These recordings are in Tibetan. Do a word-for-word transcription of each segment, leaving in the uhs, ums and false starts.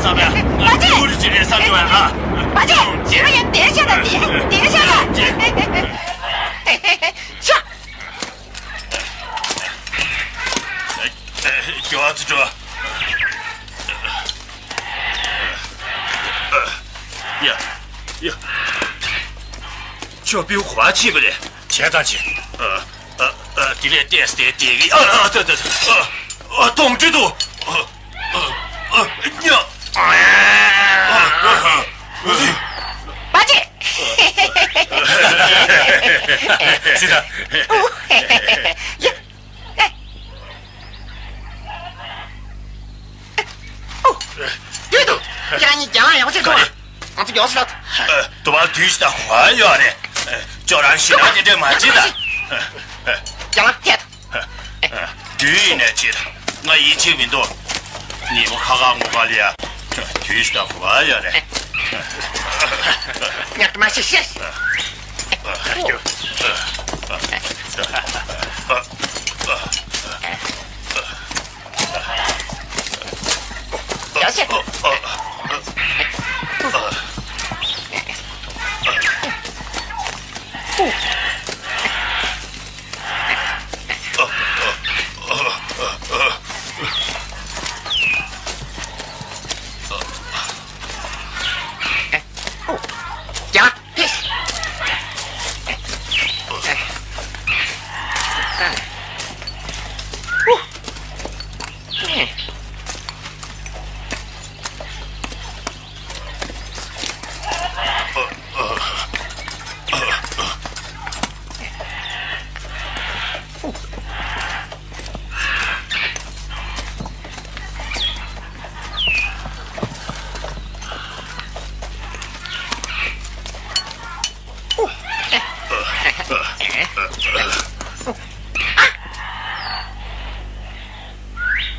བསམ་ཡ། ང་ཚོ་རི་ཅི་རེད་བསམ་གྱི་བ་ཨ། པ་ཅེ། ཞི་མ་ཡན་དེ་ཤ་ད་དེ་དེ་ཤ་ད། ཤ། ཡོ་ཙི་ཀྲོ། ཡ། ཡ། ཁྱོད་པིའུ་ག་པར་ཕྱིན་པ་རེད། བྱས་དང་བྱས། ཨ། ཨ། ཨ། དེ་ལས་ཏེས་ཏེ་ཏེ་གི་ཨ། ཨ། ཏ་ཏ་ཏ། ཨ། ཨ། གདོང་དྲི་འདུག་ཨ། ཨ། ཨ། ཉ། ཨ། ཨ། ཨ། པ་ཅེ། ཅི་ད། ཡ། ཨོ། ཡོད་དོ། ཁྱེད་རང་གཉིས་རྒྱ་ལ་ཡག་པོ་བྱེད་ཐུབ་ཨ། ང་ཚོ་མགྱོགས་སེ་ལ། ཨ། དུ་བ་དུས་ཤི་ད་གོ་ཡོད་རེད། ཨ། ཅོ་རང་ཤི་ན་དེ་འདྲས་མ་བྱེད་ད། རྒྱ་ལ་ཐད། ཨ། དུས་ཡིན་ནས་བྱེད། ང་ཡིད་ཆེས་མི་འདུག་ཉིན་མོ་ཁ་ཁ་ངོ་ག་ལ་ཡ། དུས་ཤི་ད་གོ་ཡོད་རེད། ཉག་མ་ཤི་ཤི། ཡ་ཤེ། ཡ།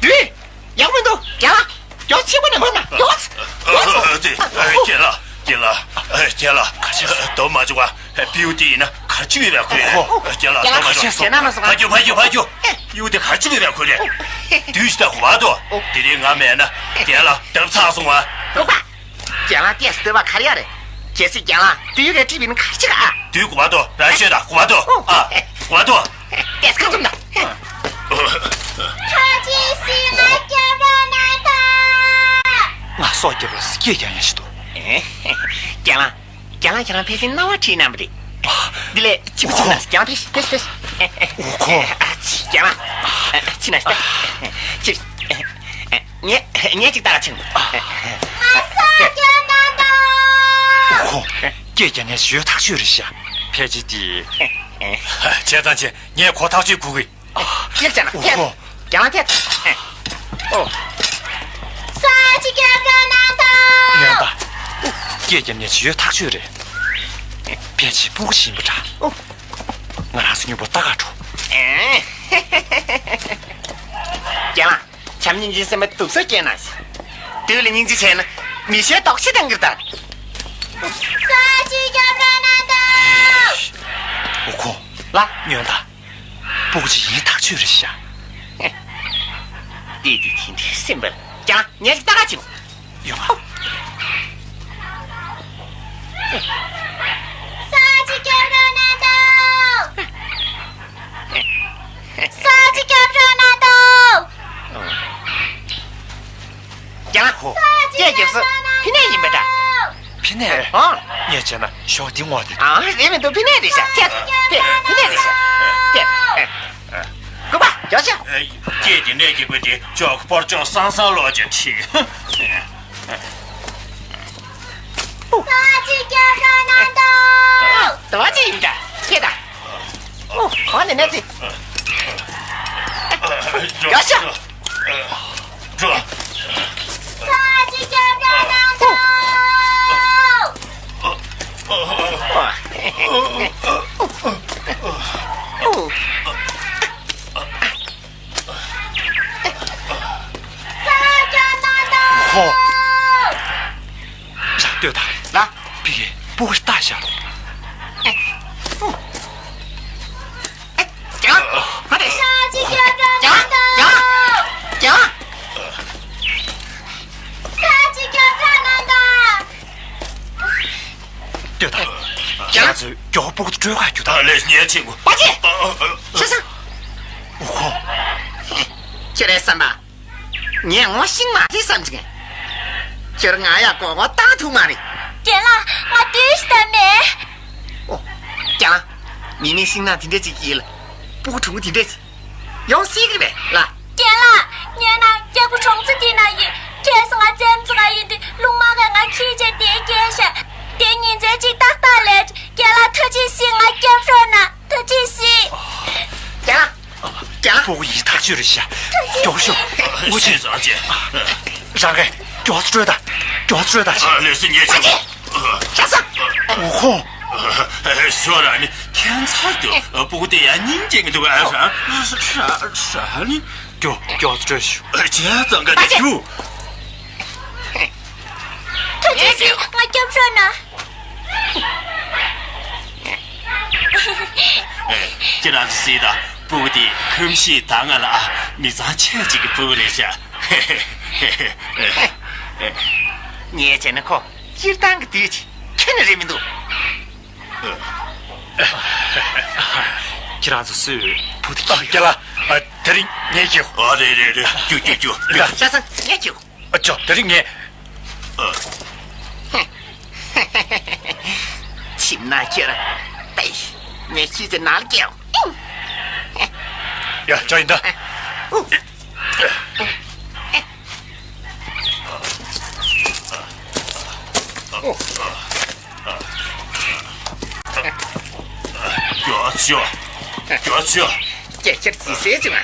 དུས། ཡག་མི་འདུག་རྒན་ལགས། མགྱོགས་ཕྱི་པོ་ནས་མར་ན་མགྱོགས། མགྱོགས་སོང་། ཨ། ཨ། ཨ། ཨ། རྒན་ལགས། རྒན་ལགས། རྒན་ལགས། ཨ། རྒན་ལགས། ཁ་ཤས་སྡོད་མ་བཅུག་པ། པིའུ་ཏི་ཡིན་ན་གར་བཅུག་ཡོད་པའི་ཁུལ་རེད། རྒན་ལགས། སྡོད་མ་བཅུག་ཁ་ཤས་ཟས་ན་ན་སོང་། ཕ་རྒྱུ་ཕ་རྒྱུ་ཕ་རྒྱུ། པིའུ་ཏི་གར་བཅུག་ཡོད་པའི་ཁུལ་རེད། དུས་ཤི་ད་གོ་བ་དོ། དེ་རིང་ང་མེད་ན་རྒན་ལགས་བརྡབ་ཚར་སོང་བ། རྒན་ལགས་ཏེས་སྡོད་པ་ག་རེ་ཡ་རེད། གལ་སྲིད་རྒན་ལགས་དུས་ཡུན་རེ་ཁྲིད་པའི་ནང་ག་ཅི་ག་ཨ། དུས་གོ་བ་དོ་ར་ཤོད་ད་གོ་བ་དོ་ཨ། གོ་བ་དོ། ཏེས་ཁ་ཚུམ་ད། ཁ་ཅིག་སི་ང་སྐྱབས་རོགས་གནང་དང་། ང་སྲོག་སྐྱོབ་རོགས་སྐྱེས་ཀྱང་ཡང་ཞིག་ཏུ། རྒན་ལགས། རྒན་ལགས་ཁྱེད་རང་ཕལ་ཆེར་སྣང་བ་ཁྲིད་གནང་བ་རེད། འདི་ལས་ཁྱིམ་ཁྱིམ་ན་རྒན་ལགས་ཕེབས་ཕེབས་ཕེབས། འོ་ཁོ། རྒན་ལགས། ཁྱིམ་ན་ཤི་ད། ཁྱིམ། ངས་ངས་ཅིག་ལྟ་ག་ཕྱིན། ཨ། ང་ས་སྐྱོན་ན་འདུག་ཁོ། སྐད་རྒྱག་ནས་ཞོལ་ཐག་ཆོད་རེད་ཤག་ཕལ་ཆེར་དེ། བྱས་ཙང་བྱས་ངས་ཁོ་ཐག་ཆོད་དགོས་གི། ཁྱེད་ཅག་ན་ཁྱེད། ཁོ། རྒྱང་ཐད། ཨོ། ས་ཅི་སྐྱོན་ན་འདུག་ཉོན་པ། སྐད་རྒྱག་ནས་ཞོལ་ཐག་ཆོད་རེད། ཕལ་ཆེར་སྤུ་གུ་ཞིག་ཡིན་པ་འདྲ། ཨོ། ང་རང་ཚོ་སྨྱོན་པོ་ལྟ་ག་འགྲོ། རྒན་ལགས། བྱམས་སྙིང་རྗེའི་སེམས་པ་སྡུག་སོ་སྐྱེས་ན། དུས་ལ་སྙིང་རྗེ་བྱས་ན་མི་ཤེས་དོགས་གཞི་བཏང་གི་རེད་ད། ས་ཅི་སྐྱོན་ན་འདུག་འོ་ཁོ། ལ། ཉོན་ད། སྤུ་གུ་ཅིག་ཡིན་ཐག་ཆོད་རེད་ཤག་དེ་དུས་ཁྱེད་འདི་སེམས་པ་ལ་ཀྱང་ཉལ་ཞིག་ལྟ་ག་ཅིག་ཡོང་ཨ། ས་ཅི་སྐྱོན་ན་འདུག་ས་ཅི་སྐྱོན་ན་འདུག་ཀྱང་ཁོ། སྐད་རྒྱབ་ས་ཕི་ནས་ཡིན་པ་འདྲ། ཕི་ནས། ཨ། ངས་བྱས་ན་ཞོགས་འདི་ངོ་དེ། ཨ། རེད་མི་འདུག་ཕི་ནས་རེད་ཤག་ཁྱེད། ཁྱེད་ཕི་ནས་རེད་ཤག་ཁྱེད། རྐུན་པ་རྒྱག་ཤག་ཁྱེད་ཀྱི་གནས་ཀྱི་ཀུན་དེ་ཅོག་པོར་ཅོག་སང་སང་ལོག་ཅིག་ཁྲིད། ས་ཅི་སྐྱོན་ན་འདུག་དོ་ཅི་ཡིན་འདྲ་ཁྱེད་ད། ཨོ། གང་ནས་ནས་ཅི། ཡ་ཤ། འགྲོ། ས་ཅི་སྐྱོན་ན་འདུག་ཧོ། ཡ་ལྟོས་དང་། ལ། ཕི་གེ་སྤུ་གུ་ལྟ་བཞག་རོགས། ཀྱང་། ཧ་རེ། ཀྱང་། ཀྱང་། ཀྱང་། ས་ཅི་སྐྱོན་ན་འདུག་ས་ཅི་སྐྱོན་ན་འདུག་ཚོས་མགྱོགས་པོ་སྤྲོད་ཁ་རྒྱུ་དང་། ཨ་ལས་ཉེས་ཆེ་གོ། པ་ཅེ། ཨ་ཨ་ཨ། ཤ་ས། འུ་ཁོ། ཁྱེད་རའི་བསམ་པ། ངས་ངོ་ཤེས་མ་རེད་བསམ་གྱི། ཁྱོད་ང་ཡ་གོ་གོ་བཏང་ཐུབ་མ་རེད། རྒན་ལགས་ང་ལྟོས་ཤིག་ད་མེད། ཨོ། རྒན་ལགས། མི་མིན་ཤིང་ནག་དེ་འདྲས་ཅིག་གིས་ལ། སྤུ་གུ་གྲུང་པོ་དེ་འདྲས་ཅིག་ཡོང་སྲིད་ཀྱི་རེད་ལ། རྒན་ལགས། ཉེ་ན་སྐྱ་བོ་གྲོང་ཚོ་དེ་ན་ཡིན། ཁྱེད་སོང་ང་བཙན་འཛུལ་ག་ཡིན་དུས་རླུང་མ་ག་ང་ཁྱི་བྱས་དེ་སྐྱེལ་ཤ། དེ་ཉིན་མཚན་གཅིག་ཏག་ཏག་ལས། རྒན་ལགས་ཐུགས་རྗེ་གཟིགས། ང་སྐྱབས་རོགས་གནང་། ཐུགས་རྗེ་གཟིགས། རྒན་ལགས། རྒན་ལགས། སྤུ་གུ་ཡི་ཐག་ཆོད་རེད་ཤག་མགྱོགས་ཤོག་འུ་ཆེ། ཤེས་ཙང་ཅེ། རང་གིས་མགྱོགས་སྤྲོད་དང་། མགྱོགས་སྤྲོད་དང་། ཨ་ལས་སུ་ཉེས་ཆད། ཤ་ས། འུ་ཁོ། ཞོ་ར་ནི་ཁྱད་མཚར་དུ་སྤུ་གུ་དེ་ཡང་སྙིང་རྗེ་གི་འདུག་ཨ། ཧྲ་ཧྲ་ཧྲ་ནི། མགྱོགས་མགྱོགས་སྤྲོད་ཞུ། བྱས་ཙང་ག་དེ་རྒྱུ། ཐུགས་རྗེ་གཟིགས། ང་སྐྱབས་རོགས་གནང་། ཁྱེད་རང་ཚོ་གཟིགས་དང་། སྤུ་གུ་དེ་ཁམས་ཤིང་ད་ང་ལ་མི་ཚང་ཆེ་གཅིག་གི་སྤུ་གུ་རེད་ཤག་ངས་བྱས་ན་ཁོ་སྤྱིར་བཏང་གི་དུས་ཀྱི་ཁྱོན་ནས་རེད་མི་འདུག་ཁྱེད་རང་ཚོ་སུས་བུ་དེ་ཁྱེར། རྒན་ལགས། ཨ། དེ་རིང་ངས་ཁྱེར། ཨ། རེད་རེད་རེད། རྒྱུགས་རྒྱུགས་རྒྱུགས་རྒྱུགས། ཤ་ས། ངས་ཁྱེར། ཨ་ཅོ། དེ་རིང་ངས། ཁྱིམ་ན་ཁྱེར། ཨེ། ངས་ཁྱི་ཚེ་ནང་ལ་སྐྱེལ། ཡ། ཅོ་ཡིན་ད། ཨུ། ཨོ། མགྱོགས་ཤོག་མགྱོགས་ཤོག་སྐད་ཆར་ཇི་སྲིད་ཅི་མ།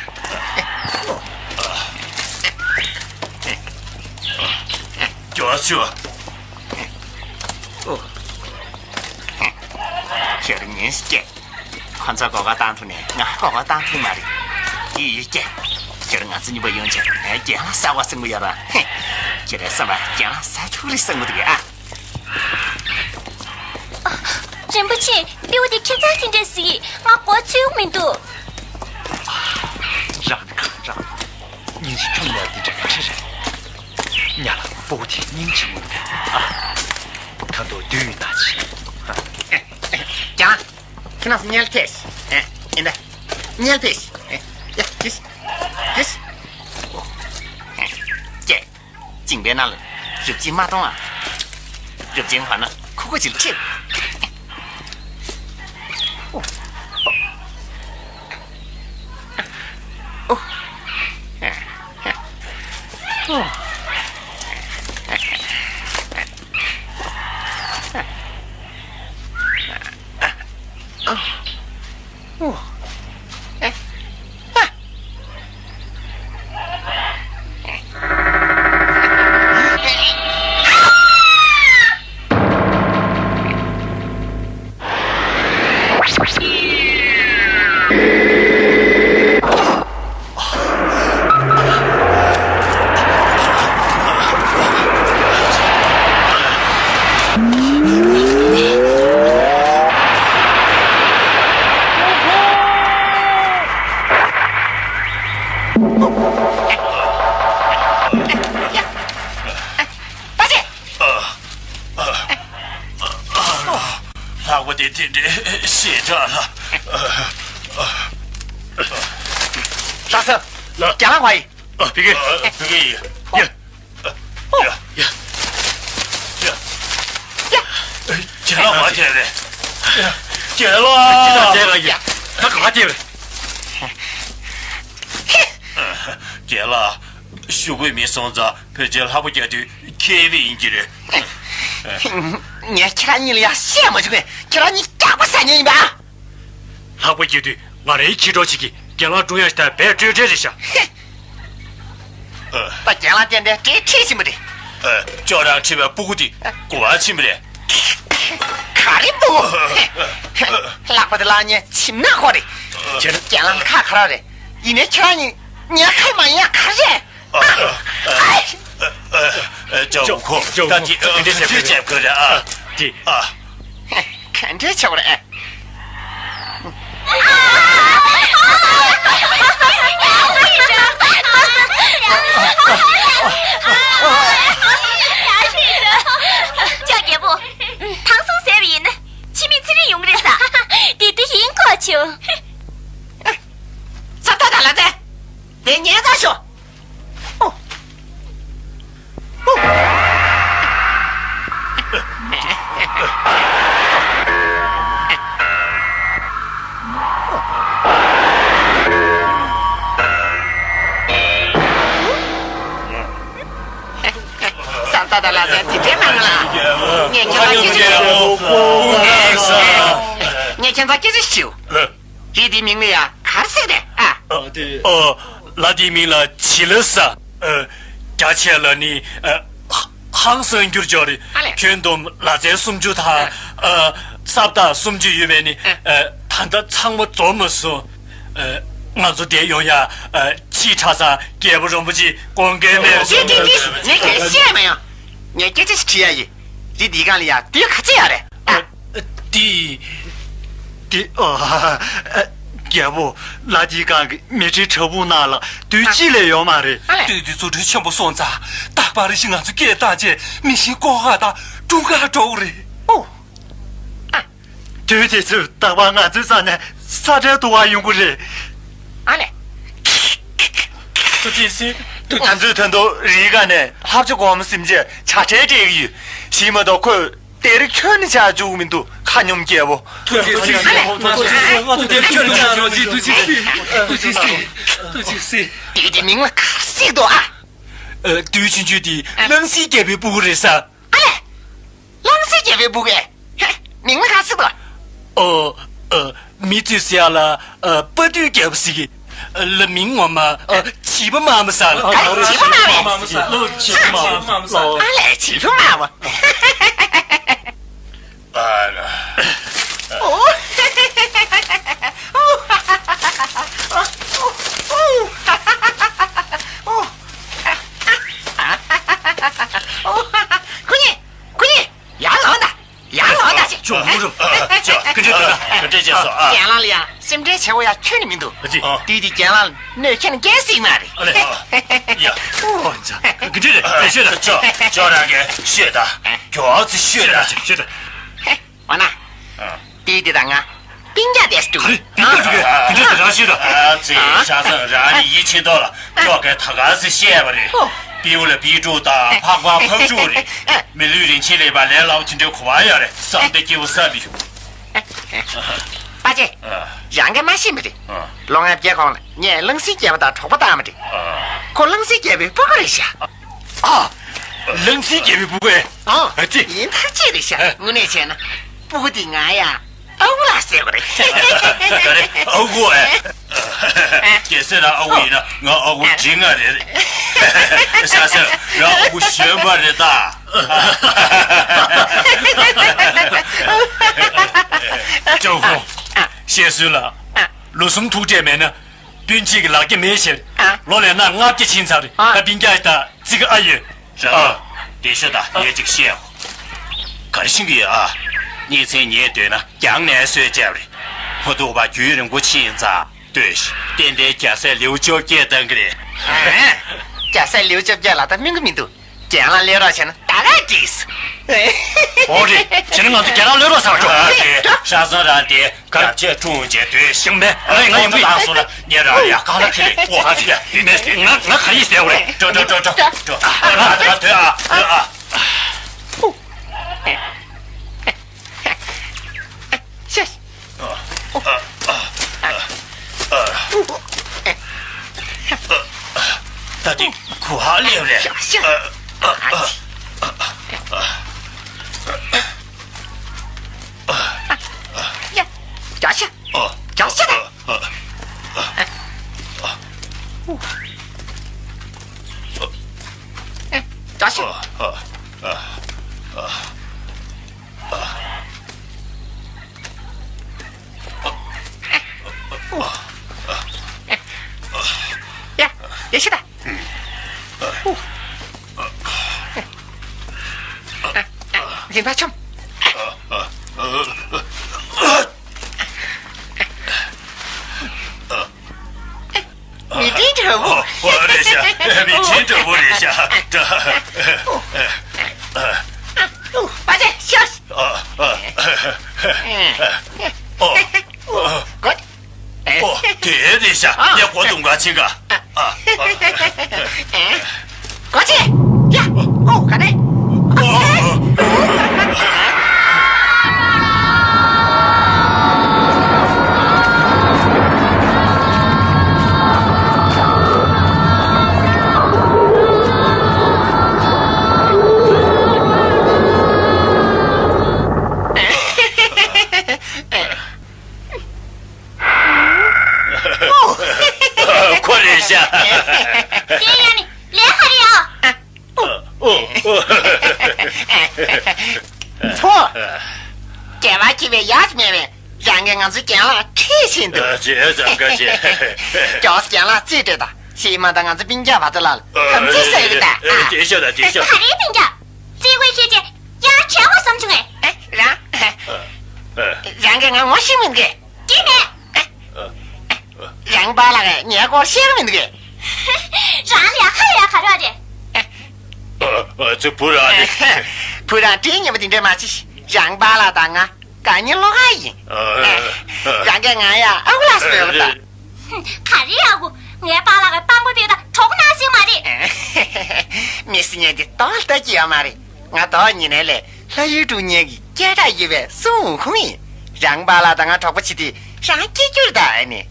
མགྱོགས་ཤོག་ཨོ། ཁྱེད་ཉན་སྐད། ཁོ་ཚོ་གོ་བ་བཏང་ཐུབ་ནས་ང་གོ་བ་བཏང་ཐུབ་མ་རེད། ཡིད་ཡིད་སྐད། ཁྱེད་ང་ཚོ་གཉིས་པོ་ཡོང་བྱས་ངའི་རྒྱལ་ལ་གསར་བ་སྲིང་པོ་ཡོད་ར། ཧེ། ཁྱེད་རའི་བསམ་པ་རྒྱལ་ལ་ས་ཐུག་རེ་སྲིང་པོ་འདུག་ཨ། རིན་པོ་ཆེ། སྤྲེའུ་དེ་ཁྱད་མཚར་དེ་འདྲས་ཟིག་ང་མགོ་ཚོས་མི་འདུག་རང་ནི་གང་རང་། སྙིང་རྗེ་ཁྱོད་ལ་དེ་འདྲ་ག་ཁྲི་རེད། ཉ་ལ་སྤུ་གུ་དེ་སྙིང་རྗེ་མོ་འདུག་ཨ། ད་དུང་བདུད་ཡིན་ན་ཆེ། ཀྱང་། ཁྱེད་རང་ཚོ་གཉལ་ཐེ་ཤི། ཨེ། ཨེ་འདྲ། གཉལ་ཐེ་ཤི། ཨེ། ཡ། ཀྱི་ཤི། ཀྱི་ཤི། ཀྱེ། གཅིན་པའི་ནང་ལ་རུབ་ཅིང་མ་གཏོང་ཨ། རུབ་ཅིང་བར་ན་ཁུ་ཁུ་ཅིག་ཁྲིད། ལྷག་པ་དེ་དེ་འདྲའི་ཞེ་དྲག་ལ། ལྷ་ས། ལ། རྒྱ་ལ་བ་ཡི། ཨ། ཕི་གེ། ཨ། ཕི་གེ་ཡི། ཡ། ཡ། ཡ། ཡ། རྒྱ་ལ་བ་དེ་རེད། རྒྱ་ལ། རྒྱ་ལ་ཡི། ད་ག་དེ་རེད། རྒྱ་ལ། ཞུ་དགོས་མིན་སོང་ཙང་བོད་ཆེན་ལྷག་པ་རྒྱག་དུས་ཁྱེད་བས་ཡིན་གྱི་རེད། ངས་ཁྱེད་རང་གཉིས་ལ་ཡང་བཤད་མ་བྱུང་ངས་ཁྱེད་རང་གཉིས་སྐྲག་པ་ཟ་ཉེན་ཡིན་པ། ལྷག་པ་རྒྱག་དུས་ང་རའི་ཁྱི་གྲོགས་ཅིག་གིས་རྒན་ལགས་སྲུང་ཡག་ཞིག་ད་བས་སྤྲོད་བྲལ་རེད་ཤག་ད་རྒན་ལགས་ཏན་ཏན་བྲེལ་ཁྲིད་ཕྱིན་པ་རེད། ཨ། ཅོ་རང་ཁྲིད་པའི་སྤུ་གུ་དེ་གོ་བ་ཕྱིན་པ་རེད། ག་རེ་སྤུ་གུ། ལྷག་པ་དེ་ལགས་ངའི་ཁྱིམ་ནག་ཁོ་རེད། རྒན་ལགས་ཁ་ཁ་ར་རེད། ཡིན་ནའི་ཁྱེད་རང་གཉིས་ངའི་ཁ་མ་ཉན་ཡག་ག་རེ་རེད། ཨ། ཨ། ཨ། ཅོ་ཁོ། ཅོ་ཁོ། ད་དེ་ཨ། འདི་འདི་བྱེད་དགོས་རེད་ཨ། དེ། ཨ། ག་འདྲས་བྱེད་དགོས་རེད། ལྕགས་རྒྱལ་པོ། ཐང་སུང་ཟེར་བ་ཡིན་ན། ཕྱི་མི་ དེ་རིང་ཡོང་གི་རེད་ས། དེ་དེ་ཡིན་གོ་ཆུ། ས་ཏ་དང་ལ་ཙེ། དེ་ཉན་ས་ཤོག་ས་ཏ་དང་ལ་ཙེ་དེ་འདྲའི་མང་ལ། ངས་ཁྱེད་ཚོ་སྐད་ཆ་ཞུ། ངས་ཁྱེད་ཚོ་སྐད་ཆ་ཞུ། རི་དེའི་མིང་ལ་ཡ་ག་རེ་ཟེར་རེད་ཨ། ཨ་དེ། ཨོ། ལ་དེའི་མིང་ལ་བྱི་ལ་ཟེར། ཨ། རྒྱ་ཆེ་ལ་ནི། ཨ། ཧང་སང་འགྱུར་ཅོག་རེད། ཨ་ལས། ཁྱོན་བསྡོམས་ལ་ཙེ་སུམ་ཅུ་དང་། ཨ། ཨ། སྲབ་ཐག་སུམ་ཅུ་ཡོད་པས་ནི། ཨ། ཨ། ད་ལྟ་ཚང་མ་རྫོགས་མ་སོང་། ཨ། ང་ཚོ་དེ་ཡོང་ཡ། ཨ། ཕྱིས་ཁྲ་ས་རྒྱལ་པོ་རིན་པོ་ཆེ་དགོངས་འགལ་མེད་སོང་། ཏི་ཏི་ཏི། ངས་ཁྱེད་བཤད་མ་ཡོང་། ངས་སྐད་ཆ་ཞིག་དྲི་ཡ་ཡིན། རི་འདིའི་སྒང་ལ་ཡ་དུས་ག་ཚོད་ཡོད་རེད་ཨ། དེ། དེ། ཨ། རྒྱལ་པོ། ལ་དེའི་སྒང་གི་མེ་ཁྲི་བྲག་ཕུག་ནང་ལ་དུས་གཅིག་ལས་ཡོད་མ་རེད། ཨ་ལས། དུས་དེ་རྫུ་འཕྲུལ་ཆེན་པོ་སོང་ཙང་རྟག་པར་རི་བཞིན་ང་ཚོ་སྐད་བཏང་རྗེས་མི་ཤིང་ཀོ་ཁ་དང་ཀྲུང་ཁ་འགྲོ་གི་རེད། ཨོ། ཨ། དུས་དེ་ཚོས་རྟག་པར་ང་ཚོའི་རྩ་ནས་ས་ཁྲལ་གཏོང་བ་ཡོང་གི་རེད། ཨ་ལས། ཐུགས་རྗེ་གཟིགས། ང་ཚོའི་དོན་དུ་རིའི་སྒང་ནས་ལྷ་བཅུ་གོང་མ་སེམས་ཅན་ཆ་ཁྲལ་སྤྲད་ཀྱི་ཡོད། གཞི་མ་གཏོགས་ཁོས་དེར་ཁྱོན་ནས་ཆགས་བཅུག་མི་འདུག་ཁ་སྙོམས་རྒྱལ་པོ། ཐུགས་རྗེ་གཟིགས། ང་ཚོ་དེར་ཁྱོན་ནས་ཆགས་བཅུག་མི་འདུག་ཐུགས་རྗེ་གཟིགས། ཐུགས་རྗེ་གཟིགས། ཐུགས་རྗེ་གཟིགས། དེ་དེ་མིང་ལ་ག་རེ་ཟེར་འདུག་ཨ། ཨ། དུས་ཆུང་ཆུང་དེ་གླང་སྲིན་རྒྱལ་པོའི་སྤུ་གུ་རེད་ས། ཨ་ལས། གླང་སྲིན་རྒྱལ་པོའི་སྤུ་གུ། ཧེ། མིང་ལ་ག་རེ་ཟེར་འདུག་ཨོ། ཨ། མི་ཚོས་ཟེར་ཡ་ལ། ཨ། དཔའ་བདུད་རྒྱལ་པོ་ཟེར་གི། ལ་མིང་ངོ་མ། ཨ། བྱིས་པ་དམར་མོ་ཟེར་ལ། ཨ། བྱིས་པ་དམར་མོ། ལོ། བྱིས་པ་དམར་མོ། ཨ་ལས། བྱིས་པ་དམར་མོ། ཨ་ལ། ཨོ། ཁོ་གཉིས། ཁོ་གཉིས། ཡར་ལོངས་དང་། ཡར་ལོངས་དང་། ཅོ། མུ་རུ། ཅོ། ག་འདྲ་ག་འདྲ་ག་འདྲ་བྱས་སོང་ཨ། རྒན་ལགས་ལ་ཡ་སེམས་ཁྲལ་བྱེད་དགོས་ཡ་ཁྱོན་ནས་མི་འདུག་ཨ་ཙི། དེ་དེ་རྒན་ལགས་གནོད་ཁྱོན་ནས་སྐྱེལ་སྲིད་མ་རེད། ཨ་ལས། ཡ། ཨོ་ཙི། ག་འདྲ་རེད། ཤོད་དང་། ཅོ། ཅོ་རང་གིས་ཤོད་དང་། མགྱོགས་ཙི་ཤོད་དང་། ཤོད་དང་། ཤོད་དང་། འོ་ན། ཨ། དེ་དེ་དང་ང་། སྤུན་ཀྱག་དེ་སུ། ག་རེ། སྤུན་ཀྱག་འགྲོ་གི། དེ་འདྲ་ཟེར་རང་ཤོད་དང་། ཨ་ཙི། ཨ། ཤ་ཚང་རང་ནི་ཡིད་ཆེས་མདོག་ལ་ཁྱོད་ཀྱིས་ད་ག་ཟེ་བཤད་པ་རེད། ཨོ། པིའུ་ལ་པིའུ་ཀྲུའུ་དང་ཕག་པ་ཕག་ཕྲུག་རེད། མི་ལུས་རིན་ཆེན་ལས་པ་ལས་སླ་བོ་དེ་འདྲའི་གོ་བ་ཡོད་རེད་བསམ་སྟེ་སྐྱིད་པོ་ཟ་མི་བྱུང་། པ་ཅེ། ཨ། རང་གིས་མ་ཤེས་པ་རེད། ཨ། ལོ་ལྔ་བརྒྱའི་གོང་ལ་ངས་གླང་སྲིན་རྒྱལ་པོ་དང་གྲོགས་པོ་བཏང་བ་རེད། ཨ། ཁོ་གླང་སྲིན་རྒྱལ་པོའི་སྤུ་གུ་རེད་ཤག་ཨ། གླང་སྲིན་རྒྱལ་པོའི་སྤུ་གུ་ཨེ། ཨ། ཨ་ཙི། ཡིན་ཐག་ཆོད་རེད་ཤག་ཨ། དངོས་གནས་བྱས་ན་སྤུ་གུ་དེ་ང་ཡ། ཨ་ཁུ་ལགས་ཟེར་བ་རེད། ག་རེ། ཨ་ཁུ་ཨེ། གལ་སྲིད་རང་ཨ་ཁུ་ཡིན་ན་ང་ཨ་ཁུ་འདྲི་ང་རེད། ཤ་ཚ། རང་ཨ་ཁུ་གཞོན་པ་རེད་ད། ཅོ་ཧོ། བཤད་སྲོལ་ལ། ལོ་གསུམ་ཐུག་འཕྲད་མེད་ན། སྤུན་མཆེད་ཀྱི་ལག་རྒྱ་མེད་ཟེར། ཨ། ལོ་ལོན་ན་ལྔ་བརྒྱ་ཕྱིན་ཚར་རེད། ཨ། ད་སྤུན་ཀྱག་དང་ཙི་གུ་ཨ་ཡོད། ར། ཨ། དེ་ཤོད་དང་ངས་ཅིག་བཤད་ཨོ། ག་རེ་ཤེས་ཀྱི་ཡོད་ཨ། གཉེན་ཚན་ཉེ་འདོད་ན་རྒྱང་ནས་གསོལ་བྱས་པ་རེད། མ་འདུག་པ་རྒྱུན་རིང་པོ་ཕྱིན་ཙང་ལྟོས་ཤིག་ཏན་ཏན་རྒྱལ་སྲས་ལེའུ་བཅོ་བརྒྱད་བཏང་གི་རེད། ཨ། རྒྱལ་སྲས་ལེའུ་བཅོ་བརྒྱད་ལ་ད་སྨིན་གི་མི་འདུག་རྒན་ལགས་སླེབས་རོགས་བྱས་ན་ད་ག་འགྲིག་འོ་རེད། བྱས་ན་ང་ཚོ་རྒན་ལགས་སླེབས་རོགས་ཟེར་བ་འགྲོ། ཨ་རེད། ཤ་ཚང་རང་དེ་རྒྱབ་ཆས་འཁྲུངས་བྱས་སྡོད་ཤིག་མེད། ཨ་ལས། ང་ཡོང་གི་ཡིན། ཁོང་ཚོ་ལངས་སོང་ན་ངས་རང་ལ་ཡ་ཁ་ལག་ཁྱེར་ལེ། ཨོ། ཨ་ཙི། ཡ། མེད། ང་ང་ག་ཡིན་ཟེར་བ་རེད། འགྲོ་འགྲོ་འགྲོ་འགྲོ་འགྲོ། ཨ། ཨ། ཨ། སྡོད་ཨ། སྡོད་ཨ། ཤ། ད་དེ་གུ་ཧ་ལེ་རེད། ཡ། རྒྱ་ཤ། རྒྱ་ཤ། རྒྱ་ཤ། ཡ། ཡ་ཤི་ད། འཛིན་པ་ཆོམ། མི་དྲིན་དྲག་པོ། ཨོ། རེད་ཤག་མི་དྲིན་དྲག་པོ་རེད་ཤག་པ་ཅེ་ཤོག་ཨ། ཨ། ཨོ། ཨོ། ཨོ། དེ་རེད་ཤག་ངས་གོ་དུང་ག་ཕྱིན་ག་ཨ། ཨ། གོ་ཆེ། ཡ། ཨོ། ག་རེ། ཨོ། ཁོ་རེད་ཤག་དེ་ཡང་ནི་ལས་ཁ་རེད་ཨ། ཨོ། ཨོ། ཕོ། སྐྱེ་བ་སྐྱེ་བའི་ཡ་མེད་པས་རང་གིས་ང་ཚོའི་རྒན་ལགས་ཁྲིད་ཕྱིན་འདུག་བྱས་ཙང་ཁ་ཆེ། ཀྱོག་རྒན་ལགས་རྩིས་སྤྲད་དང་ཤེས་མ་དང་ང་ཚོ་སྤུན་ཀྱག་བར་དུ་ལ་ཁམ་ཚིག་ཟེར་གི་ད། དེ་ཤོད་དང་དེ་ཤོད། ག་རེའི་སྤུན་ཀྱག་རྩིས་དགོས་ཤེས་ཀྱི་ཡ་བྱས་དགོས་བསམ་བྱུང་ངས། རང་། རང་གིས་ང་ངོ་ཤེས་མི་འདུག་ཀྱེ་མེད། རང་པཱ་ལགས་ངའི་སྐོར་ཤེས་ཀྱི་མི་འདུག་རང་ལ་ཡ་ཁ་ཡ་ག་རེ་རེད། ཨ། ཨ། ཚེ་བུ་རང་ནི། བུ་རང་དྲིན་ཉེ་པོ་དེ་འདྲ་མ་བྱེད། རང་པཱ་ལགས་དང་ང་དགའ་ཉེ་བློ་ཁ་ཡིན། ཨ། རང་གིས་ང་ཡ་ཨ་ཁུ་ལགས་ཟེར་བ་དང་། ག་རེ་ཡག་གོ། ངའི་པཱ་ལགས་ཀྱི་དཔང་པོ་དེ་དང་གྲོགས་ནང་སྲིད་མ་རེད། མི་སྲིད་ཉན་དེ་ཏོག་ལྟ་གི་ཡོད་མ་རེད། ང་ཏོག་ཉིན་ནས་ལས་ལྷ་ཡུལ་འགྲོ་ཉན་གི་སྐད་གྲགས་ཡོད་པའི་སུན་ཝུ་ཁུང་ཡིན། རང་པཱ་ལགས་དང་ང་གྲོགས་པོ་བྱེད་དུས་རང་སྐྱིད་རྒྱུ་རེད་ད་ཨ་ནི།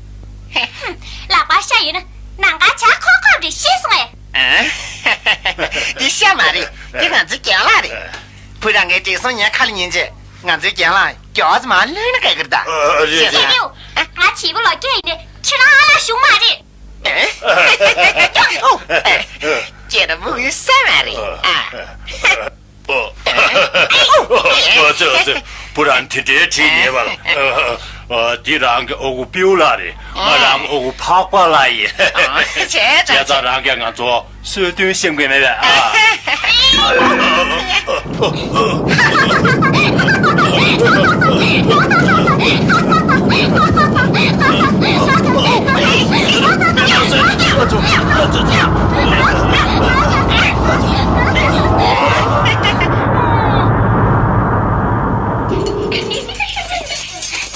ལག་པ་ཤ་ཡིན་ན་ནང་ཁ་བྱ་ཁོག་ཁོག་རེད་ཤེས་སོང་ངས། འདི་ཤ་མ་རེད། འདི་ང་ཚོའི་རྒན་ལགས་རེད། བུ་རང་གིས་བགྲེས་སོང་ཉལ་ཁ་ལ་ཉན་རྗེས་ང་ཚོའི་རྒན་ལགས་མགྱོགས་ཙམ་མར་ལྷོད་ན་དགའ་གི་རེད་ད། ཨ། རེད། ཤེས་སོང་། ང་བྱིས་པ་ལོ་སྐྱེས་ཡིན་ནས་ཁྱེད་རང་ཨ་ལ་ཞུགས་མ་རེད། ཨེ། ཨོ། ཨེ། ཁྱེད་རང་མུ་གུ་ས་མ་རེད་ཨ། ཨོ། ཨོ། ཨོ། ཙེ། ཙེ། བུ་རང་དེ་འདྲའི་བྲིས་ཉེས་པ་ལ། ཨ། འདི་རང་གི་ཨ་ཁུ་པིའུ་ལགས་རེད། ང་རང་གི་ཨ་ཁུ་འཕགས་པ་ལགས་ཡིན། བྱས་ཙང་རང་གིས་ང་ཚོ་གསོལ་སྟོན་ཤེས་དགོས་མེད་པས་ཨ།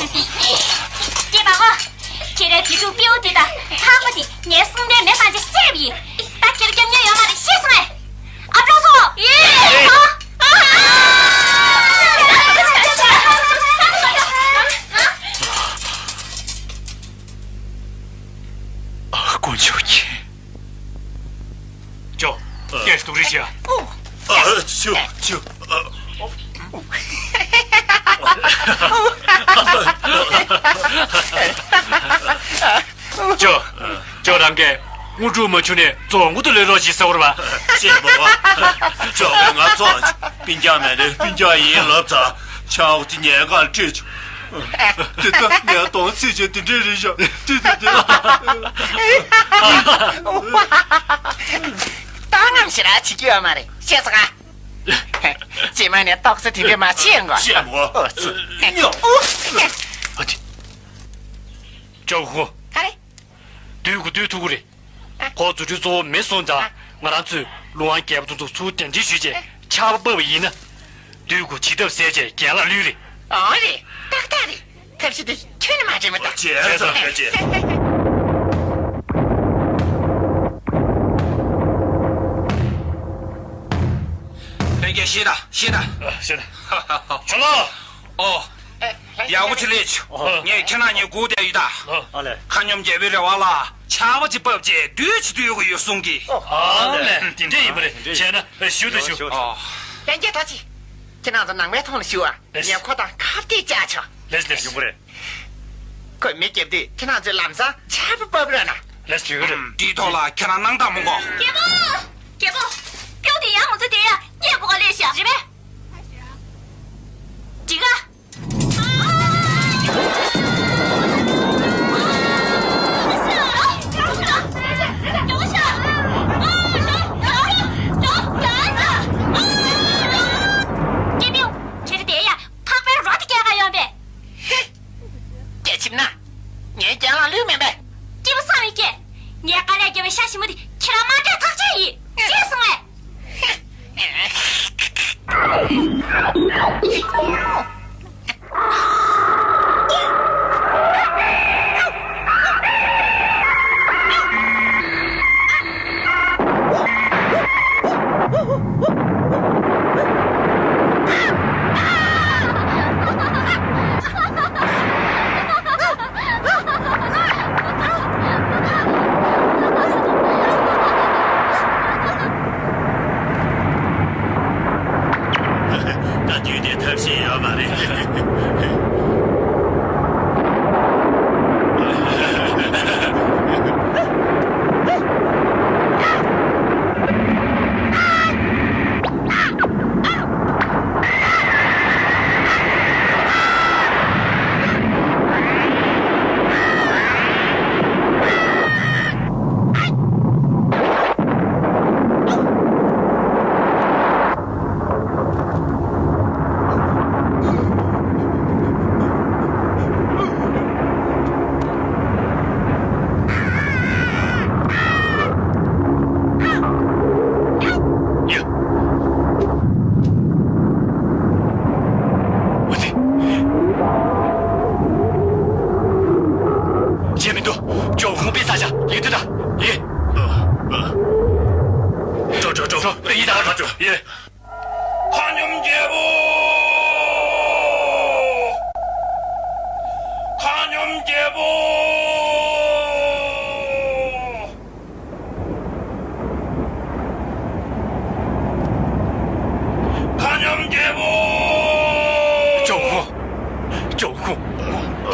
སྐྱེས་པ་ཨོ། ཁྱེད་རའི་དེ་ཕྲུག་སྤྲེའུ་དེ་དང་ཕག་པ་དེ་ངའི་གསུང་དོན་མེད་པ་ཅིག་བཤད་པ་ཡིན། ད་ཁྱེད་རང་སྐྱབས་མགོན་ཡོད་མ་རེད་ཤེས་སོང་ངས། ཨ་ཀྲོ་སོ། ཡེ། ཨ། ཨ། དཀོན་མཆོག་མཁྱེན། ཅོ། སྐད་སྡུག་རེ་བྱས་ཨ། ཨ། ཅོ། ཅོ། ཨ། ཅོ། ཅོ་རང་གིས་དངོས་གྲུབ་མ་བྱུང་ནས་རྫོང་གུ་དུ་ལོས་རོགས་ཞེས་ཟེར་བ་རེད་པ། ཤེས་པ་བ། ཅོ་གིས་ང་ཚོ་སྤུན་ཀྱག་མེད་ནས་སྤུན་ཀྱག་ཡིན་ལབ་ཙང་ཆག་དེ་ཉལ་ཁང་ཁྲིད་བྱུང་། དེ་ལྟར་ངས་གདོང་ཚིག་ཅན་དེ་འདྲས་རེད་ཤག་དེ་དེ་དེ། ཏང་ངམ་ཞེ་དྲག་བྱེད་ཀྱི་ཡོད་མ་རེད་ཤེས་སོང་ང་། རྗེས་མ་ནས་ཏོག་ཙམ་དེ་འདྲས་མ་བྱེད་ཡོང་གོ་ཤེས་མོ། ཨོ་ཙི། ཉོ། ཨ་ཙི། ཅོག་ཧོ། ག་རེ། དུས་ཀུ་དུས་ཐུག་གི་རེད། ཁོ་རྫུ་འཕྲུལ་གཙོ་བོ་མེད་སོང་ཙང་ང་རང་ཚོས་ལུང་དབང་རྒྱལ་པོ་དེ་ཚོ་ཚུར་གདན་འདྲེན་ཞུས་རྗེས་ཆར་པ་བབས་པ་ཡིན་ན། དུས་ཀུ་བྱེད་ཐབས་ཟད་རྗེས་རྒན་ལགས་ལུས་རེད། ཨོ་རེད། ཏག་ཏག་རེད། ཐབས་ཤེས་དེ་ཁྱོན་ནས་མ་བྱས་མ་ཐག་བྱས་ཙང་བྱས། ལྷན་རྒྱས་ཤེས་ད་ཤེས་ད། ཤེས་ད། ཁྱོད་ལ། ཨོ། ཡག་པོ་ཅིག་ལས་བྱུང་། ངས་ཁྱེད་རྣམ་གཉིས་སྒུག་བསྡད་ཡོད་ད། ཨ་ལས། མཁའ་སྙོམས་རྒྱལ་པོའི་རེ་བ་ལ་ཆར་པ་ཅིག་བབས་རྗེས་བདུད་ཅིག་འདུལ་དགོས་ཡོད་གསུང་གི། ཨ་ལས། དེ་འདྲ་ཡིན་པ་རེད། བྱས་ན་ཞུ་དང་ཞུ། ཨོ། ལྷན་རྒྱས་ད་ཅི། ཁྱེད་རྣམ་ཚོ་ནང་པའི་ཐོག་ལ་ཞུ་ཨ། ལགས། ངས་ཁོ་དང་ཁ་གཏད་བཅག་ཆོག་ལགས་ལགས། ཡོང་གི་རེད། ཁོས་མེ་བརྒྱབ་དུས་ཁྱེད་རྣམ་ཚོས་ལམ་སང་ཆར་པ་བབས་རོགས་གནང་། ལགས་ཡོང་གི་རེད། དེའི་ཐོག་ལ་ཁྱེད་རང་སྣང་དག་མི་དགོས། རྒྱལ་པོ། རྒྱལ་པོ། སྤྲེའུ་དེ་ཡང་ང་ཚོ་དེ་ཡ་སྙད་གོ་ག་ལས་བཞག་རེད་པས། འགྲིག་ག་སྐྱེས་པའི་ཁྱེད་དེ་ཡ་ཕག་པའི་རོ་དེ་སྐྱེལ་ག་ཡོང་པས། སྐྱེ་ཆིབ་ན། ངའི་རྒྱང་ལ་ལུས་མེད་པས། སྐྱེས་པ་བསམ་མི་སྐྱེ། ངའི་དཀའ་ལས་བརྒྱབ་པའི་ཤ་ཞིམ་པོ་དེ་ཁྱེད་རང་མ་སྤྲད་ཐག་ཆོད་ཡིན། ཤེས་སོང་ངས། ཇོ་ཧུང་པའི་ས་ཆ་ཡིད་དུ་ད། ཡེ། འགྲོ་འགྲོ་འགྲོ། ཡིད་ད་འགྲོ་འགྲོ། ཡེ། ཁ་ཉོམ་རྒྱལ་པོ། ཁ་ཉོམ་རྒྱལ་པོ། ཁ་ཉོམ་རྒྱལ་པོ། ཇོ་ཧུང་། ཇོ་ཧུང་།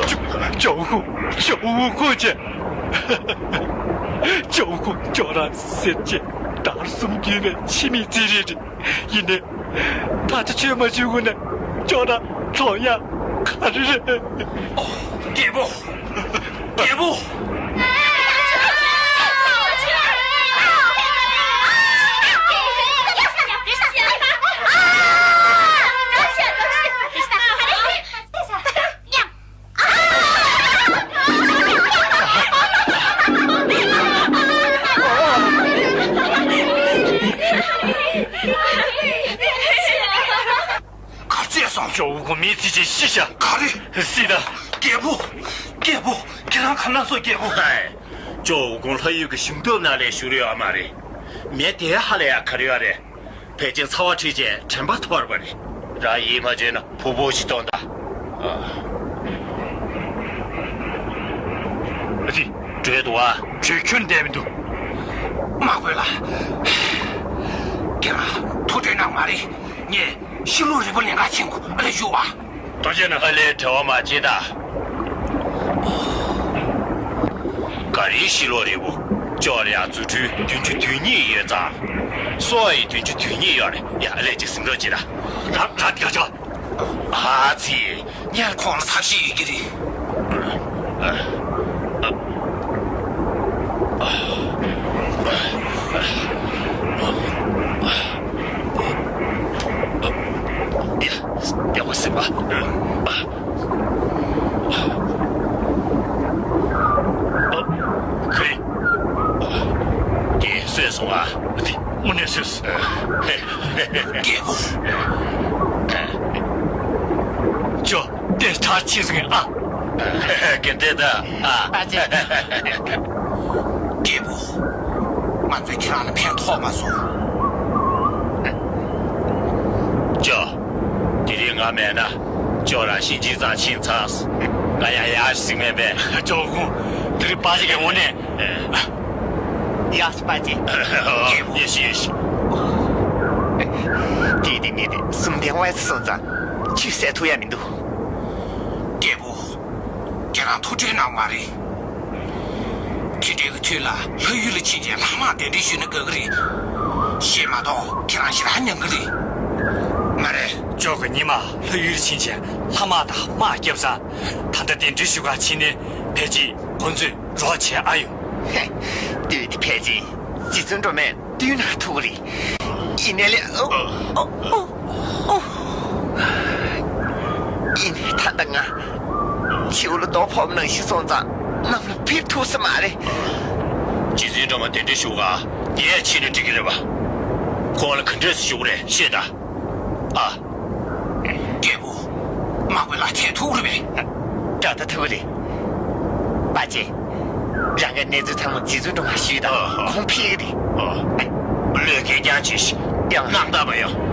ཇོ་ཇོ་ཧུང་། ཇོ་ཧུང་ཅེ། ཇོ་ཧུང་ཇོ་ར་སེར་ཅེ། དར་གསུམ་རྒྱུད་པའི་འཆི་མེད་རྩིས་རིག་རེད། ཡིན་ནའི། ད་ཆ་ཆོས་མ་ཞུ་གོ་ན་ཅོག་ན་ལོ་ཡ་ག་རེ་རེད། རྒྱལ་པོ། རྒྱལ་པོ། ག་ཚོད་སོང་། ཇོ་ཧུང་གོ་མི་ཚེ་ཅིག་ཤི་ཤ། ག་རེ། སྲིད་ད། རྒྱལ་པོ། རྒྱལ་པོ། ཁྱེད་རང་ག་ན་སོང་རྒྱལ་པོ། ཧའི། ཇོ་ཧུང་ལྷ་ཡུལ་གྱི་ཞིང་སྟོབས་ནང་ལས་བཞུགས་ཡོད་མ་རེད། མེ་དེ་ཧ་ལས་ཡ་ག་རེ་ཡོད་རེད། ཕལ་ཆེར་ཚ་བ་ཁྲིད་བྱས་དྲན་པ་ཐོར་བ་རེད། རང་ཡིད་མ་ཆེས་ན་ཕུ་བོ་ཞིག་གཏོང་ད། ཨ་ཙི། བྲོས་འདུག་ཨ། བྲོས་ཁྱོན་བསྡད་མི་འདུག། མ་དགོས་ལ། ཁྱེད་རང་ཐུགས་ཁྲལ་གནང་མ་རེད། ངས་ཤི་ལོ་རིང་པོ་ལེན་ག་ཕྱིན་གོ་ཨ་ལས་ཞུ་བ། ད་བྱས་ན་ཨ་ལས་བྲེལ་བ་མ་བྱེད་ད། ག་རེའི་ཤི་ལོ་རིང་པོ། ཅོག་ལ་ཡ་རྫུ་འཕྲུལ་བདུན་ཅུ་དོན་གཉིས་ཡོད་ཙང་། སོ་ཡི་བདུན་ཅུ་དོན་གཉིས་ཡོད་རེད། ཡ་ཨ་ལས་ཅིག་ཟིན་རོགས་བྱེད་ད། ར་ར་དེ་ག་ཅོག། ཨ་ཙི། ཉལ་ཁོང་ལ་ཐབས་ཤེས་ཡོད་ཀྱི་རེད། ཡ། ཡ། ཡ། ཡ། ཁོས། ངས་གསོས་སོང་ཨ། དངོས་གནས་གསོས་སོང་། རྒྱལ་པོ། ཅོ། དེ་ཐག་ཆོད་སོང་ཨ། རྒན་དེ་ད་ཨ། རྒྱལ་པོ། ང་ཚོས་ཁྱེད་རང་ལ་ཕན་ཐོགས་མ་སོང་། ཅོ། དེ་རིང་ང་མེད་ན། ཅོ་ར་གཤིན་རྗེའི་རྩར་ཕྱིན་ཚར། ང་ཡང་ཡར་ཞིག་མེད་པས། ཇོ་ཧུང་། དེ་རིང་པ་ཅིག་གི་ངོ་ནས། ཡ་ཞི་པ་ཅིག། ཡེ་ཤི་ཡེ་ཤི། དེ་དེ་མི་དེ་གསུམ་ལྡན་དབང་ཚད་སོང་ཙང་ཆུད་ཟད་ཐུབ་ཡ་མི་འདུག། རྒྱལ་པོ། ཁྱེད་རང་ཐུགས་ཁྲལ་གནང་མ་རེད། ཁྱེད་རའི་ཚུལ་ལ་ལྷ་ཡུལ་ལ་ཕྱིན་བྱས་ལྷ་དམག་གདན་འདྲེན་ཞུས་ན་དགའ་གི་རེད། ཞེས་མ་གཏོགས་ཁྱེད་རང་ཞེ་དྲག་ཉན་གི་རེད། མ་རེད། ཅོག་གི་ཉི་མ་ལྷ་ཡུལ་ཕྱིན་བྱས་ལྷ་དམག་དང་དམག་བརྒྱབ་ཙང་། ད་ལྟ་གདན་འདྲེན་ཞུ་ག་ཕྱིན་ནས་ཕལ་ཆེར་ཁོང་ཚོས་རོགས་བྱེད་ཨ་ཡོད། ཧེ། དུས་དེ་ཕལ་ཆེར་རྗེ་བཙུན་སྒྲོལ་མས་བསྟུན་ན་ཐུག་གི་རེད། ཡིན་ནའི་ལས། ཨོ། ཨོ། ཨོ། ཨོ། ཡིན་ནའི་ད་ལྟ་ང་བྱིའུ་ལ་རྡོ་ཕོག་པ་ནང་བཞིན་སོང་ཙང་གནམ་ལ་འཕུར་ཐུབ་ས་མ་རེད། རྗེ་བཙུན་སྒྲོལ་མ་གདན་འདྲེན་ཞུ་ག་ངས་ཕྱིན་ན་འགྲིག་གི་རེད་པ། ཁོང་ལ་ག་འདྲས་སེ་ཞུ་གི་རེད་ཤེས་དང་། ཨ། རྒྱལ་པོ། དམག་དཔོན་ལགས་ཐད་ཐུག་རེད་པས། ད་ལྟ་ཐུག་རེད། པ་ཅེ། རང་གི་གནས་ཚུལ་ཚང་མ་རྗེ་བཙུན་སྒྲོལ་མར་ཞུས་དང་། ཨ། ཁོང་ཕེབས་ཀྱི་རེད། ཨ། བློས་འགེལ་རྐྱང་བྱེད་ཤིག། ཡང་སྣང་དག་མ་ཡོང་།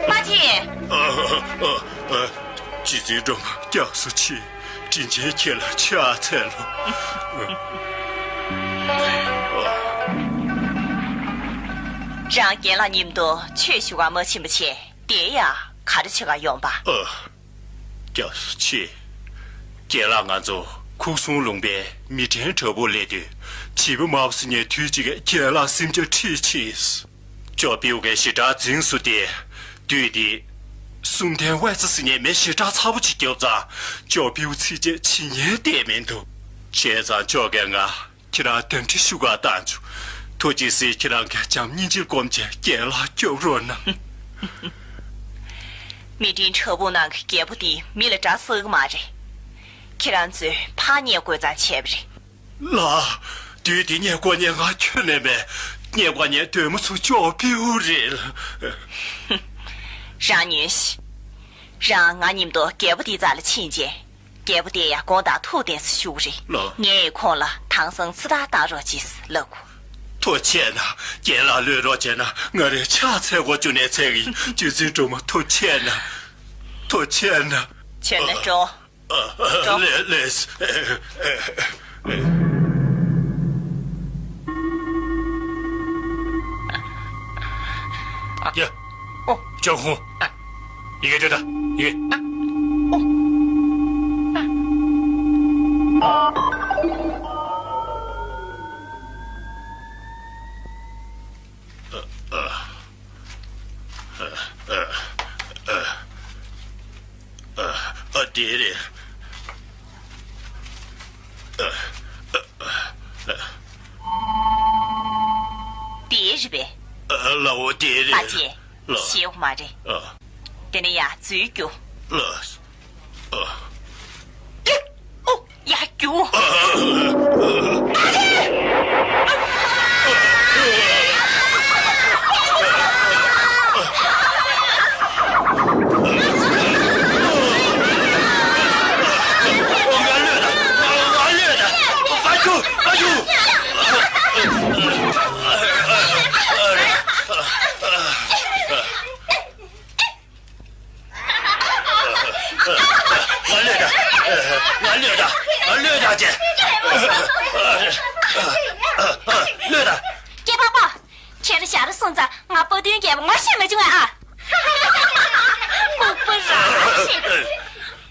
པ་ཅེ། ཨ། ཨ། ཨ། རྗེ་བཙུན་སྒྲོལ་མ་སྐྱབས་སུ་མཆི། དྲིན་ཆེན་ཁྱེད་ལ་ཕྱག་འཚལ་ལོ། རང་རྒན་ལགས་མཉམ་དུ་ཆོས་ཞུ་ག་མ་ཕྱིན་པ་བྱས། དེ་ཡང་ག་རེ་བྱེད་ག་ཡོང་པ། ཨ། སྐྱབས་སུ་མཆི། རྒན་ལགས། ང་ཚོ་ཁུག་སུང་ལུང་པའི་མི་ཕྲན་དྲག་པོ་སླེབས་དུས། བྱིས་པ་དམར་པོ་ཚོ་ནས་དུས་གཅིག་རྒན་ལགས་སེམས་རྒྱ་ཁྲིད་ཕྱིན། ཅོ་པིའུ་གིས་ཞེ་དྲག་འཛིངས་སོང་སྟེ། དུས་དེ། གསུམ་ལྡན་ཝེ་ཙི་ཟེར་མཁན་མི་ཞེ་དྲག་ཚ་པོ་ཅིག་བརྒྱབ་ཙང་། ཅོ་པིའུ་ཚིག་གཅིག་བྱེད་ཉན་བསྡད་མི་འདུག། བྱས་ཙང་ཅོ་གིས་ང་ཁྱེད་རང་གདན་འདྲེན་ཞུ་གར་བཏང་བྱུང་། ཐུགས་རྗེ་གཟིགས། ཁྱེད་རང་གིས་བྱམས་སྙིང་རྗེ་བསྒོམས་བྱས་རྒན་ལགས་སྐྱོབ་རོགས་གནང་། མི་ཕྲན་ཕྲ་བོ་ནང་གི་རྒྱལ་པོ་དེ་མི་ལ་དགྲ་བསགས་ཀྱི་མ་རེད། ཁྱེད་རང་ཚོས་ཕར་བསྙལ་དགོས་ཙང་བྱས་པ་རེད། ལགས། དུས་དེ་བསྙལ་དགོས་ཉེན་ང་ཁྱོན་ནས་མེད། བསྙལ་དགོས་ཉེན་དོན་མོ་ཚོ་ཅོག་པིའུ་རེད། རང་ཉོན་ཞིག་རང་ང་མཉམ་དུ་རྒྱལ་པོ་འདི་རྩ་ལ་ཕྱིན་རྗེས། རྒྱལ་པོ་དེ་ཡང་དགོངས་དག་ཐུགས་བདེན་སར་བཞུགས་རེད། ལགས། ངས་ཁོང་ལ་དྭངས་སང་ཚེ་ཐར་བཏང་རོགས་གྱིས་ལབ་དགོས། ཐུགས་རྗེ་ཆེ་གནང་། རྒན་ལགས་ལོས་རོགས་བྱས་ན་ང་རའི་ཕྱག་འཚལ་དགོས་བཅུག་ནས་འཚལ་གི་ཡིན། རྗེ་བཙུན་སྒྲོལ་མ་ཐུགས་རྗེ་ཆེ་གནང་། ཐུགས་རྗེ་ཆེ་གནང་། བྱས་ན་འགྲོ། འགྲོ། ལེ་ལེ། ཡ། ཨོ། ཅོ་ཧུང་། ཡི་གེ་སྤྲོད་དང་། ཡི་གེ། ཨོ། ཨ། དེ་རེད། དེ་རེད་པས། ལའོ་དེ་རེད། པ་ཅེ། ལགས། ཤེའུ་མ་རེད། ཨ། དེ་ནས་ཡར་འཛུལ་རྒྱུ། ལགས། ཨ། ཨོ། ཡར་རྒྱུག་ང་གློད་ད། ང་གློད་ད། ང་གློད་ད་ཅེ། གློད་ད། སྐྱེས་པ་པ། ཁྱེད་རང་ཞར་སོང་ཙང་ང་དཔའ་བདུན་རྒྱལ་པོ་ངོ་ཤེས་མ་བྱུང་ཨ། ལྐུགས་པ་རང་ཤེས།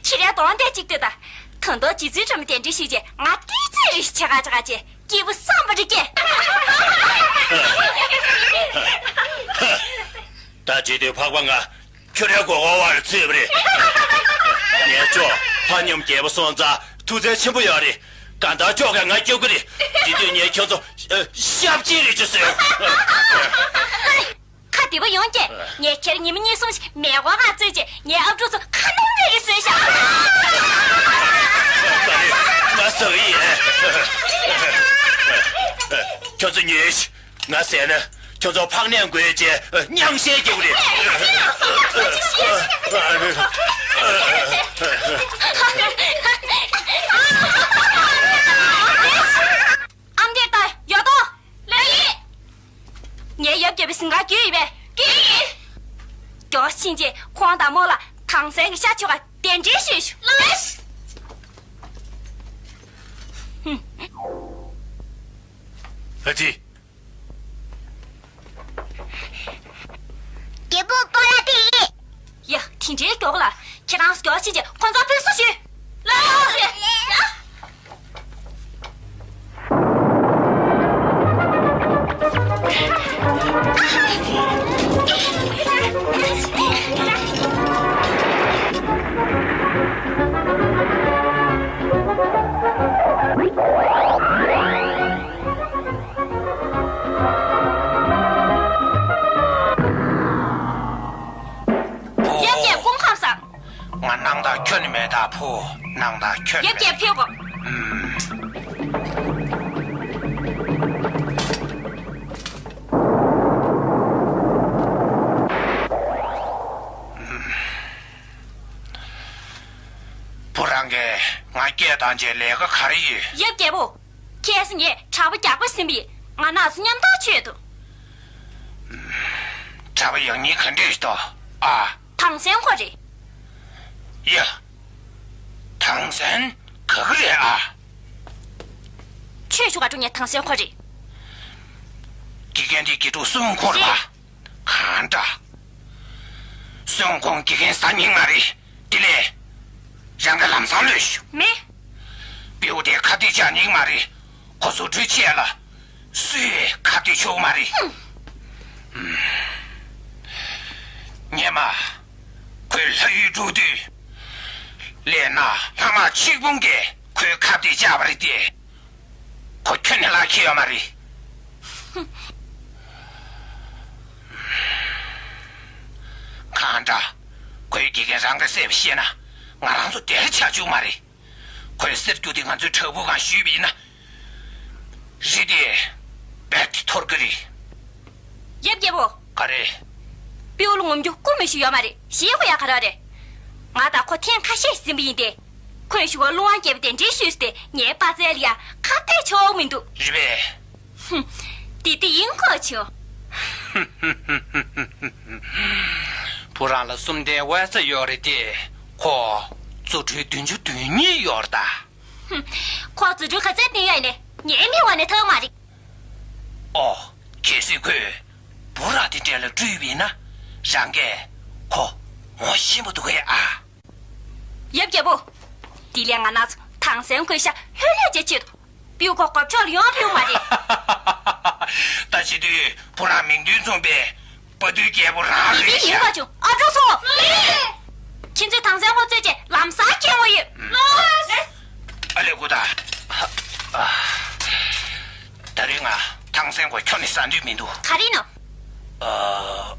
ཁྱེད་རང་གདོང་དེ་གཅིག་ལྟོས་དང་། ད་དུང་རྗེ་བཙུན་སྒྲོལ་མ་གདན་འདྲེན་ཞུས་རྗེས་ང་ཏི་ཙི་རེ་ཞིག་བྱེད་ག་བྱེད་ག་བྱེད། སྐྱེས་བུ་བསམ་པ་རེ་སྐྱེ། ད་བྱེད་དུས་འཕགས་པ་ང་། ཁྱོད་རའི་མགོ་སྐོར་བ་ལ་ཚུད་པ་རེད། ངའི་ཅོ་ཧྥ་མཉམ་རྒྱལ་པོ་སོང་ཙང་ཐུགས་བརྩེ་ཆེན་པོ་ཡོད་རེད། གང་ལྟར་ཅོག་གིས་ང་སྐྱོབ་གི་རེད། དེ་དུས་ངས་ཁྱོད་ཚོ་ཤབ་གཅིག་རེ་ཅིག་བཟོས། ཁ་བདེ་པོ་ཡོང་རྒྱུ། ངས་ཁྱེད་ཉི་མ་གཉིས་གསུམ་ཞིག་མེ་འཁོར་ཁང་བཙོས་རྗེས་ངའི་ཨབ་ཕྲུག་ཚོ་ཁ་སྣོན་རེ་རེ་བཟོས་ཤག་ང་ཟ་གི་ཡིན། ཁྱོད་ཚོ་ཉོན་ཞིག་ང་ཟས་ན་ཁྱོད་ཚོ་ཕག་ནད་འགོས་རྗེས་སྙིང་ཤེད་སྐྱེ་གི་རེད། ཨ་མདོ་དང་ཡོད་དོ། ལགས་ཡིན། ངའི་ཡབ་རྒྱལ་པོའི་གཟིམ་ཁང་བརྒྱུད་ཡིན་པས། བརྒྱུད་ཡིན། མགྱོགས་ཕྱིན་རྗེས་ཁོང་དང་རྨོ་ལགས་དྭངས་གསལ་གྱི་ཤར་ཕྱོགས་ཁར་གདན་འདྲེན་ཞུས་ཤོག་ལགས། ཨ་ཙི། རྒྱལ་པོ་སྤོ་ལགས་ཕེབས་ཀྱི། ཡ། དེ་འདྲའི་མགྱོགས་ལ། ཁྱེད་རང་མགྱོགས་ཕྱིན་རྗེས་ཁོང་ཚོར་ཕེབས་བསུ་ཞུས། ལགས་སོ། ཡབ་རྒྱལ་པོ་སྐུ་ཁམས་བཟང་། ང་སྣང་དག་ཁྱོན་ནས་མེད་ད་བུ། སྣང་དག་ཁྱོན་ནས་ཡབ་རྒྱལ་པོ་ཕེབས་གོ། ཨུམ། བུ་རང་གིས་ང་སྐད་བཏང་རྗེས་ལས་ཀ་ག་རེ་ཡོད། ཡབ་རྒྱལ་པོ། ཁྱེད་སུ་ངས་གྲྭ་པ་རྒྱག་པ་ཟིན་པ་ཡིན། ང་ནག་ཚོ་མཉམ་ཐག་ཆོད་དོ། གྲྭ་པ་ཡག་ཉེས་ག་འདྲས་ཤིག་འདུག་ཨ། དྭངས་གསལ་ཁོ་རེད། ཡ། དྭངས་གསལ་ག་གི་རེད་ཨ། ཆོས་ཞུ་ག་འགྲོ་མཁན་དྭངས་གསལ་ཁོ་རེད། དགེ་རྒན་དེ་དགེ་ཕྲུག་སུན་ཧུང་ཁོང་རེད་པ། གང་འདྲ། སུན་ཧུང་ཁོང་དགེ་རྒན་ཟ་མཁན་མ་རེད། དེ་ལས། རང་གི་ལམ་སང་ལོས་ཞུ། མེད། བེའུ་དེ་ཁ་གཏད་བཅག་མཁན་མ་རེད། ཁོ་ཚོ་འཕྲུལ་ཆས་ལ། སུས་ཁ་གཏད་ཆོག་མ་རེད། ཧུམ། སྔོན་མ། ཁོས་ལྷ་ཡུལ་འགྲོ་དུས། ལས་ན་ལྷ་དམག་ཆིག་འབུམ་གྱིས་ཁོའི་ཁ་གཏད་བཅག་པ་རེད་དེ། ཁོ་ཁྱོན་ནས་ལག་ཁྱེར་ཡོད་མ་རེད། གང་འདྲ། ཁོའི་དགེ་རྒན་རང་གི་བསད་པ་ཤེས་ན་ང་རང་ཚོ་བདེ་ར་ཆགས་བཅུག་མ་རེད། ཁོས་གསེར་རྒྱུག་དེ་ང་ཚོའི་བྲག་ཕུག་སྒང་བཤུས་པ་ཡིན་ན། རི་དེ་རྦད་དེ་འཐོར་གི་རེད། ཡབ་རྒྱལ་པོ། ག་རེ། སྤྲེའུ་ལ་ངོམ་རྒྱུ་རྐུ་མི་ཞིག་ཡོད་མ་རེད། ཞེད་དགོས་ཡག་ག་རེ་རེད། ང་དང་ཁོ་ཐེངས་ཁ་ཤས་ཟིན་པ་ཡིན་ཏེ། ཁོས་ཞུ་བ་ཀླུ་དབང་རྒྱལ་པོ་དེ་འདྲའི་ཤོས་སུ་དེ་ངའི་པ་ཚལ་ལ་ཡ་ཁ་གཏད་ཆོག་མི་འདུག་རེད་པས། ཧུམ། དེ་དེ་ཡིན་ཁོ་ཆོ། བུ་རང་ལ་གསུམ་ལྡན་དབལ་རྩ་ཡོད་རེད་དེ། ཁོ་རྫུ་འཕྲུལ་བདུན་ཅུ་དོན་གཉིས་ཡོད་རེད་ད། ཧུམ། ཁོ་རྫུ་འཕྲུལ་ག་ཚད་བཏོན་ཡོད་ནས་ངའི་མིག་འོག་ནས་ཐར་མ་རེད། ཨོ། གལ་སྲིད་ཁོས་བུ་ར་དེ་འདྲ་ལ་སྤྲུལ་བ་ཡིན་ན། རང་གིས་ཁོ་ངོ་ཤེས་པོ་འདུག་གས་ཨ། ཡབ་རྒྱལ་པོ། དེ་ལས་ང་ནག་ཚོ་ཐང་སན་མགོའི་ཤ་ལྷོད་ལྷོད་བྱེད་ཆེད་དུ། སྤྲེའུ་ཁོ་སྒོ་ཕྱོགས་ལ་ཡོང་ཕེབས་མ་རེད། ད་བྱེད་དུས་བུ་ར་མིང་དོན་མཚུངས་པའི། དཔའ་རྟུལ་རྒྱལ་པོ་རང་རེད་ཤག་ཡིན་པ་བྱུང་ཨ་ཅོ་སོ། ཁྱེད་ཚོས་ཐང་སན་ཧོ་རྩོད་ཆེད་ལམ་སང་ཁྱེར་འོང་ཡོད། ཨ་ལེ་ཀུ་ད། ད་རེས་ང་ཐང་སན་ཧོ་ཁྱོན་ནས་ཟ་འདོད་མི་འདུག་ག་རེ་ནོ། ཨ།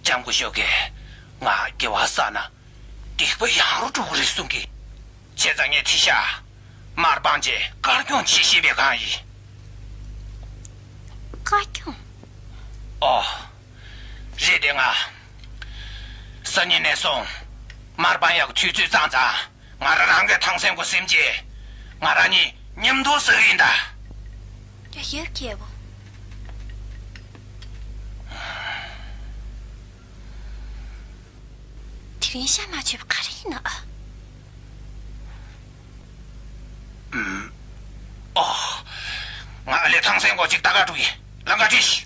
ལྕམ་སྐུ་ཞབས་ཀྱིས་ང་དགེ་བ་བསགས་ན་སྡིག་པ་ཡང་རུ་འགྲོ་གི་རེད་གསུང་གི། བྱས་ཙང་ངས་དེ་ཤ་མར་སྤང་བྱས་དཀར་སྐྱོང་བྱེད་ཤེས་པའི་གང་ཡིན། དཀར་སྐྱོང་། ཨོ། རེད་དེ་ང་། སང་ཉིན་ནས་བཟུང་མར་སྤང་ཡག་དུས་ཚོད་ཙང་ཙང་ང་རང་རང་གི་ཐང་སན་མགོ་སེམས་ཀྱིས་ང་རང་གཉིས་མཉམ་དུ་ཟ་གི་ཡིན་ད། ཡ་ཡོད་སྐྱེ་བོ། དེ་རིང་ཤ་མ་མཆོད་པ་ག་རེ་ཡིན་ན་ཨ། ཨ། ང་ཨ་ལེ་ཐང་སན་མགོ་ཅིག་ལྟ་ག་འགྲོ་ཡིན། ལམ་ཁ་ཁྲིད།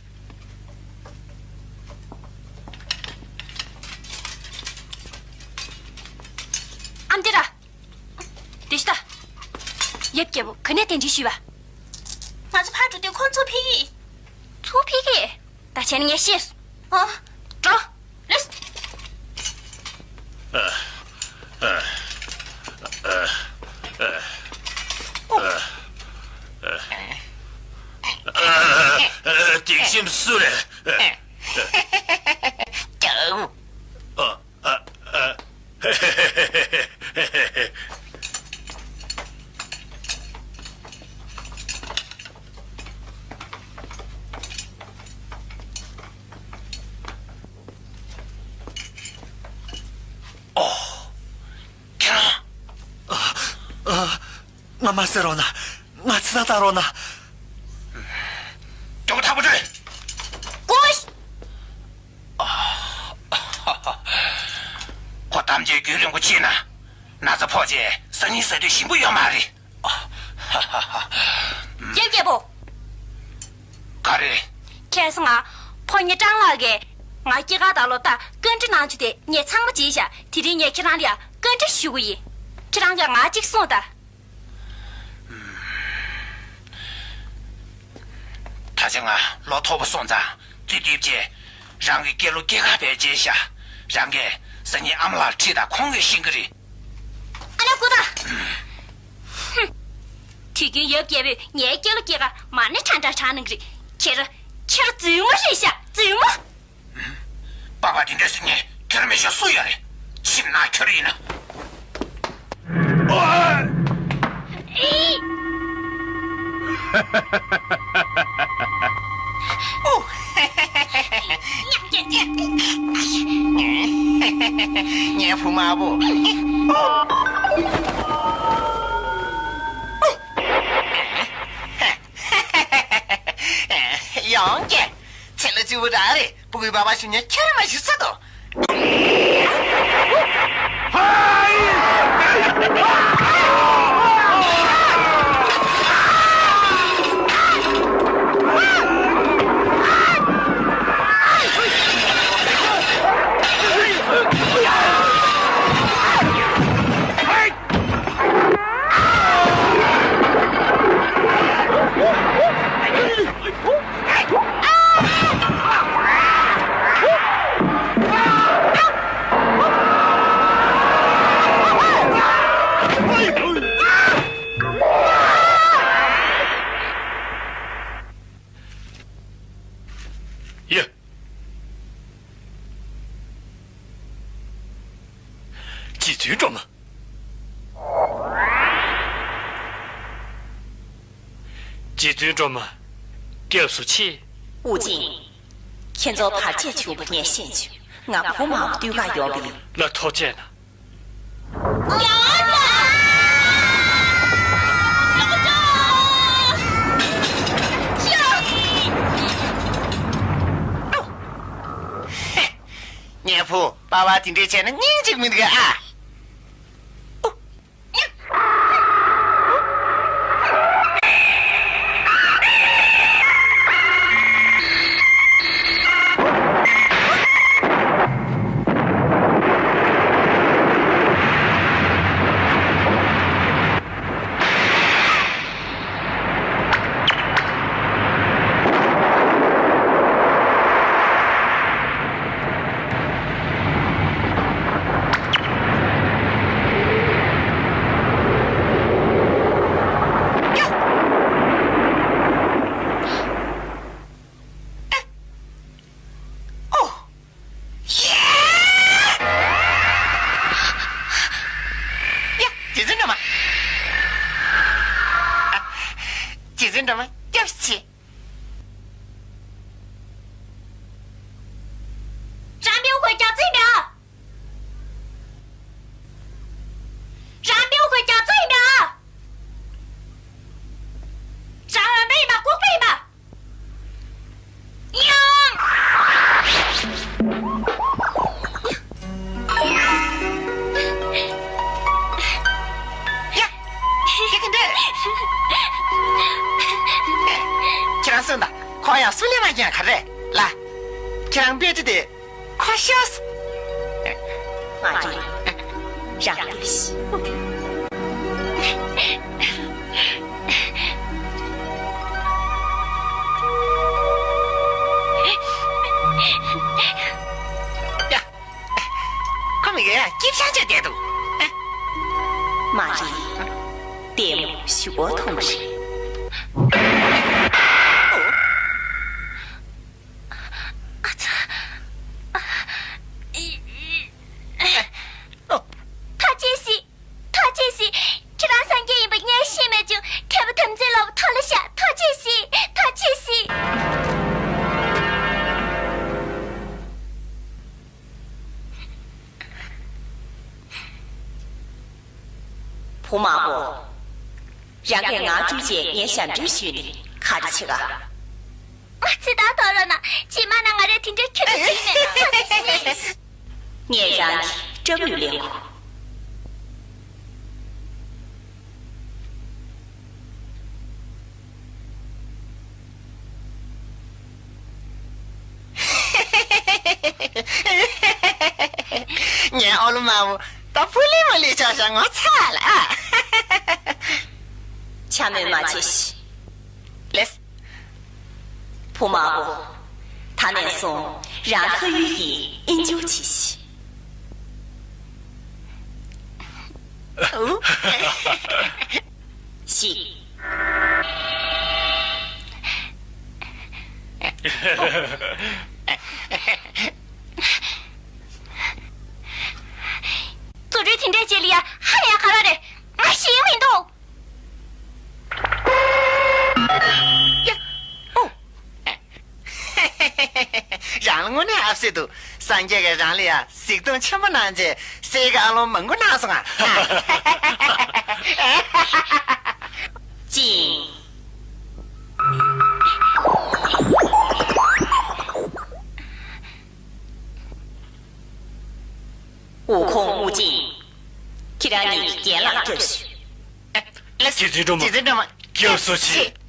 ཨམ་ཏི་ར། དེ་ཤི་ད། ཡབ་རྒྱལ་པོ་ག་ནས་གདན་འདྲེན་ཞུས་པ། ང་ཚོ་ཕར་འགྲོ་དུས་ཁོང་ཚོ་ཕེབས་ཀྱི། ཚུར་ཕེབས་ཀྱི། ད་བྱས་ན་ངས་ཤེས་སོང་། ཨ། འགྲོ། ལེས། དེ་ཤིམ་སུ་རེད། ཨ། ཨ། ཨ། ཨོ། ཁྱེད་རང་། ཨ། ཨ། ང་མ་ཟེར་རོགས་གནང་། ང་ཚེ་ཐང་བཏང་རོགས་གནང་། མགྱོགས་པོ་ཐག་པ་གྲོལ། ཀོ། ཁོ་ཐམས་ཅད་རྒྱུན་རིང་པོ་ཕྱིན་ན། ན་ཚ་ཕོག་རྗེས་སང་ཉིན་ཟ་དུས་ཞིམ་པོ་ཡོད་མ་རེད། ཡབ་རྒྱལ་པོ། ག་རེ། ཁ་སང་ང་ཕོ་ཉ་སྤྲང་ལགས་ཀྱིས་ང་སྐྱེས་སྐར་དང་ལོ་རྟགས་བཀའ་འདྲི་གནང་རྒྱུ་དེ་ངས་ཚང་མ་བྱས་ཤག་དེ་རིང་ངས་ཁྱེད་རང་ལ་ཡང་བཀའ་འདྲི་ཞུ་གི་ཡིན། ཁྱེད་རང་གིས་ང་གཅིག་གསུངས་དང་། ད་ཆ་ང་ལོ་མཐོ་པོ་སོང་ཙང་རྩིས་བསྡུས་བྱས། རང་གི་སྐྱེས་ལོ་སྐྱེས་སྐར་བེད་སྤྱད་ཤག་རང་གིས་སང་ཉིན་ཨ་མ་ལགས་ཁྲིད་དང་ཁོང་གིས་ཤེས་ཀྱི་རེད། ཨ་ལས་ཀུ་ད། ཧུམ། དུས་རྒྱུན་ཡབ་རྒྱལ་པོས་ངའི་སྐྱེས་ལོ་སྐྱེས་སྐར་མ་ཎི་ཁྲ་ཁྲ་གྲགས་གནང་གི་རེད། ཁྱེད་རང་། ཁྱེད་རང་རྫུན་མ་རེད་ཤག་རྫུན་མ། པགས་པ་དེ་འདྲ་ཟེར་ངས་ཁྱེར་མི་ཤེས་སུ་ཡོད་རེད། ཁྱིམ་ནང་ཁྱེར་ཡིན་ན། ངའི་བུ་དམར་པོ། ཡང་ཀྱེ། ཚེ་ལ་བཙིར་བ་རང་རེད། སྤུ་གུའི་པགས་པ་ཞུ་ཉན་ཁྱེར་མ་ཞུ་ས་དོ། ཡ། རྗེ་བཙུན་སྒྲོལ་མ། རྗེ་བཙུན་སྒྲོལ་མ། སྐྱབས་སུ་མཆི། ཨུ་ཅིན། ཁྱེད་ཚོ་བར་ཆད་བྱུང་བ་ངས་ཤེས་བྱུང་། ང་བུ་མང་བསྟུན་ག་ཡོང་བ་ཡིན། ལ་ཐུགས་རྗེ་གནང་། ངའི་བུ། པ་ཕ་དེ་འདྲས་བྱས་ན་སྙིང་རྗེ་མི་འདུག་ཨ། ཡ། རྗེ་བཙུན་སྒྲོལ་མ། རྗེ་བཙུན་སྒྲོལ་མ། སྐྱབས་ཤིག། རང་པེའུ་ཁོའི་རྒྱབ་རྩིས་མེད་ཨ། རང་པེའུ་ཁོའི་རྒྱབ་རྩིས་མེད་ཨ། རང་འོན་པ་ཡིན་པ་ལྐུགས་པ་ཡིན་པ། ཡ། ཡ། ཁྱེད་ཀྱི་འདྲ། ཁྱེད་རང་གསུངས་དང་། ཁོ་ཡང་སུ་ལས་མ་ཡིན་ག་རེ་ལ། ཁྱེད་རང་དཔེ་ཁྲིད་དེ་ཁོ་ཤོག། མ་རེད། རང་ལྟོས་ཤིག། ཡ། ཁོ་མི་ག་ཡ་སྐྱིད་ཤག་ཅེས་བསྡད་འདུག། མ་རེད། ལྟད་མོ་ཞུ་བོ་མཐོང་རེད། ཨ་ཙི། ཨ། ཨི། ཨི། ཨོ། ཐག་བཅད་སྲིད། ཐག་བཅད་སྲིད། ཁྱེད་རང་སངས་རྒྱས་ཡིན་པ་ངས་ཤེས་མེད་ཀྱང་མཁས་པ་དམ་ཚིག་ལོག་ཐག་ལ་བཞག། ཐག་བཅད་སྲིད། ཐག་བཅད་སྲིད། བུ་མང་པོ། རང་གིས་ངག་བཅུག་རྗེས་ངས་ཞབས་འདྲེན་ཞུས་ནས་ག་རེ་བྱེད་ག། ང་ཚེ་ཐར་ཐོབ་རོགས་གནང་། རྗེས་མ་ན་ང་རས་དེ་འདྲའི་ཁྱོད་ཀྱི་བྱེད་མེད་ན། ངས་རང་གི་སྐྲ་བུད་ལེན་དགོས། ངའི་ཨོ་ལོ་མ་བུ་ད་ཕུ་ལི་མ་ལི་ཆགས་ཤག། ངོ་ཚ་ལ། འཕྱ་སྨོད་མ་བྱེད་ཤིག། ལེས། བུ་མང་པོ། ད་ནས་བཟུང་རང་ཕ་ཡུལ་གྱི་དབྱིན་ཇིའུ་ཆི་ཤི། ཤི། བཟོ་གྲྭའི་དེ་འདྲས་བྱེད་ལ་ཡ་ཧ་ཡ་ག་ར་རེད། ང་ཤེས་མི་འདུག། ཡ། ཨོ། རང་ལ་དངོས་གནས་ཨ་བསོད་འདུག། སངས་རྒྱས་ཀྱིས་རང་ལ་ཡ་གཟིགས་རྟོག་ཆེན་པོ་གནང་རྗེས་གསེར་གྱི་ཨ་ལོང་མང་པོ་གནང་སོང་ང་། ཅིང་། ཝུའུ་ཁུང་། ཨུ་ཅིན། ཁྱེད་རང་གཉིས་ཀྱིས་རྒན་ལགས་སྐྱབས་ཞུ། རྗེ་བཙུན་སྒྲོལ་མ། རྗེ་བཙུན་སྒྲོལ་མ། སྐྱབས་སུ་མཆི།